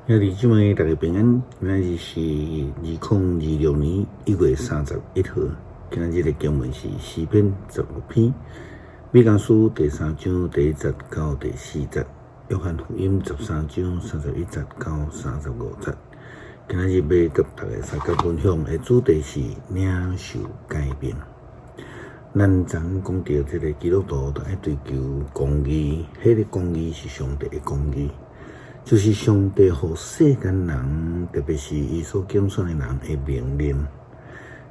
兄弟姊妹，大家平安。今仔日是2026年1月31號。今仔日的經文是詩篇15篇，彌迦書第三章第一節到第四節，約翰福音13章31節到35節。今仔日欲佮大家相佮分享的主題是領受誡命。咱昨講著這个基督徒都愛追求公義，彼个公義是上帝的公義。就是上帝予世間人，特別是伊所揀選的人的命令，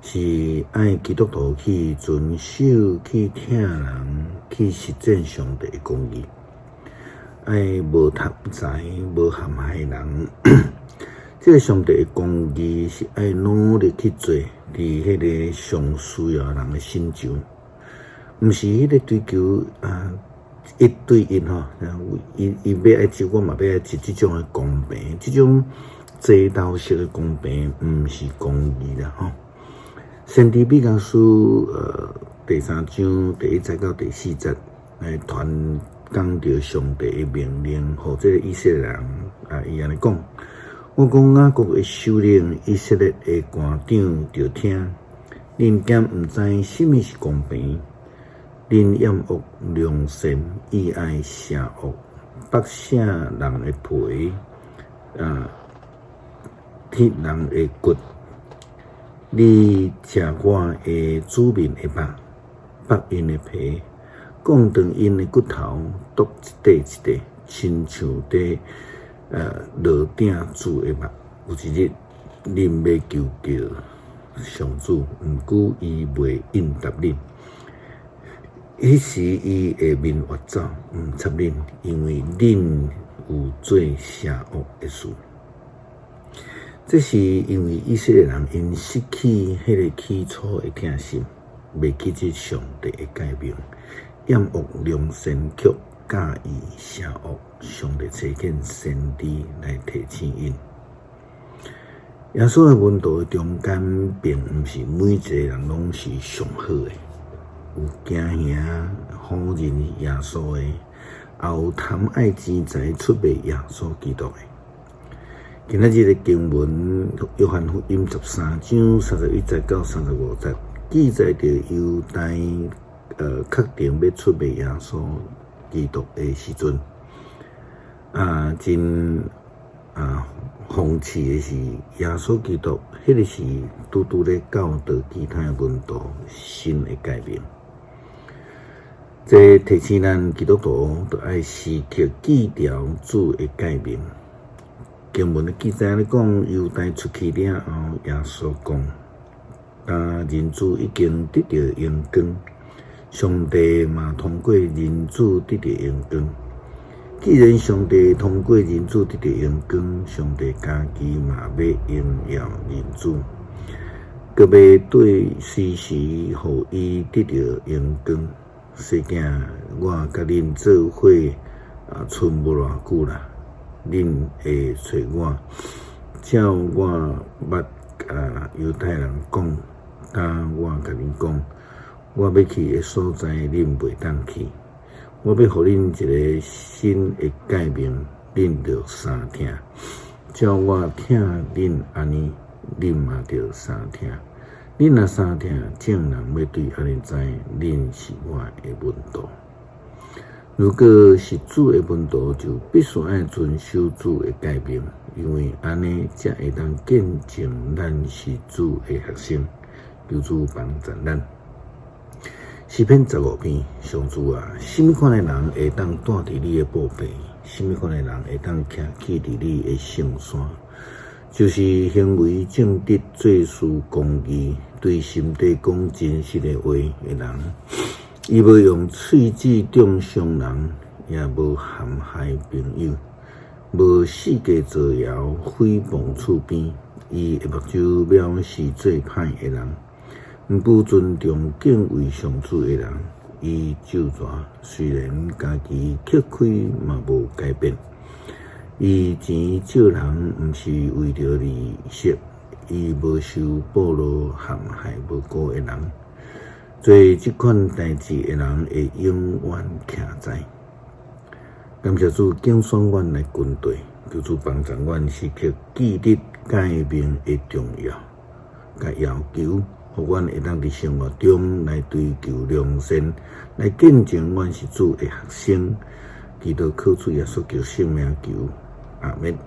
是愛基督徒去遵守、去疼人、去實踐上帝的公義，愛無貪財、無陷害人。這个上帝的公義是愛努力去做，佇彼个上需要人的身上，毋是彼个追求啊。一對一吼，伊伊欲愛這，我嘛欲愛這，這種的公平，這種濟頭式的公平，毋是公義啦吼。先知彌迦書第三章第一節到第四節來傳講著上帝的命令，予這个以色列人啊，伊按呢講：我講雅各的首領，以色列的官長，著聽，恁敢毋知啥物是公平？恁厭惡良善，意愛邪惡，剝卸人的皮，啊，剔人的骨。你食我的子民的肉，剝𪜶的皮，摃斷𪜶的骨頭，剁一塊一塊，親像佇爐鼎煮的肉。有一日，恁欲求告上主，毋過伊袂應答恁。彼時，伊會面越走，毋插恁，因為恁有做邪惡的事。這是因為以色列人𪜶失去彼个起初的疼心，袂記得上帝的誡命，厭惡良善，卻佮意邪惡。上帝差遣先知來提醒𪜶。耶穌的門徒中間，並毋是每一个人攏是上好的。有驚嚇否認耶穌的，也有貪愛錢財出賣耶穌基督的。今仔日的經文，約翰福音13章31節到35節，記載著猶大確定欲出賣耶穌基督的時陣，啊，真啊諷刺的是，耶穌基督彼个時拄拄咧教導其他的門徒新的誡命。這提醒咱基督徒，著愛時刻記牢主的誡命。經文的記載咧講，猶大出去了後，耶穌講：今人子已經得著榮光，上帝嘛通過人子得著榮光。既然上帝通過人子得著榮光，上帝家己嘛欲榮耀人子，閣欲對隨時予伊得著榮光。細囝，我佮恁做伙啊，賰無偌久啦，恁會揣我。照我捌佮猶太人講，今我共恁講，我欲去的所在，恁袂當去。我欲予恁一个新的誡命，恁著相疼。照我疼恁按呢，恁嘛著相疼。恁若相疼，眾人欲對按呢知，恁是我的門徒。如果是主的門徒，就必須愛遵守主的誡命，因為按呢才會當見證咱是主的學生。求主幫助咱。詩篇15篇，上主啊，啥物款的人會當蹛佇你的寶殿？啥物款的人會當徛起佇你的聖山？就是行為正直、做事公義、對心底講真實的話的人。伊無用喙舌中傷人，也無陷害朋友，無四界造謠、誹謗厝邊。伊的目睭藐視做歹的人，毋過尊重敬畏上主的人。伊咒詛雖然家己吃虧嘛無改變。伊錢借人，毋是為著利息，伊無收賄賂陷害無辜的人。做這款代誌的人會永遠徛在。感謝主揀選阮來跟綴，求主幫助阮時刻記得誡命的重要，佮要求，予阮會當佇生活中來追求良善，來見證阮是主的學生。祈禱靠主耶穌基督聖名求，阿們。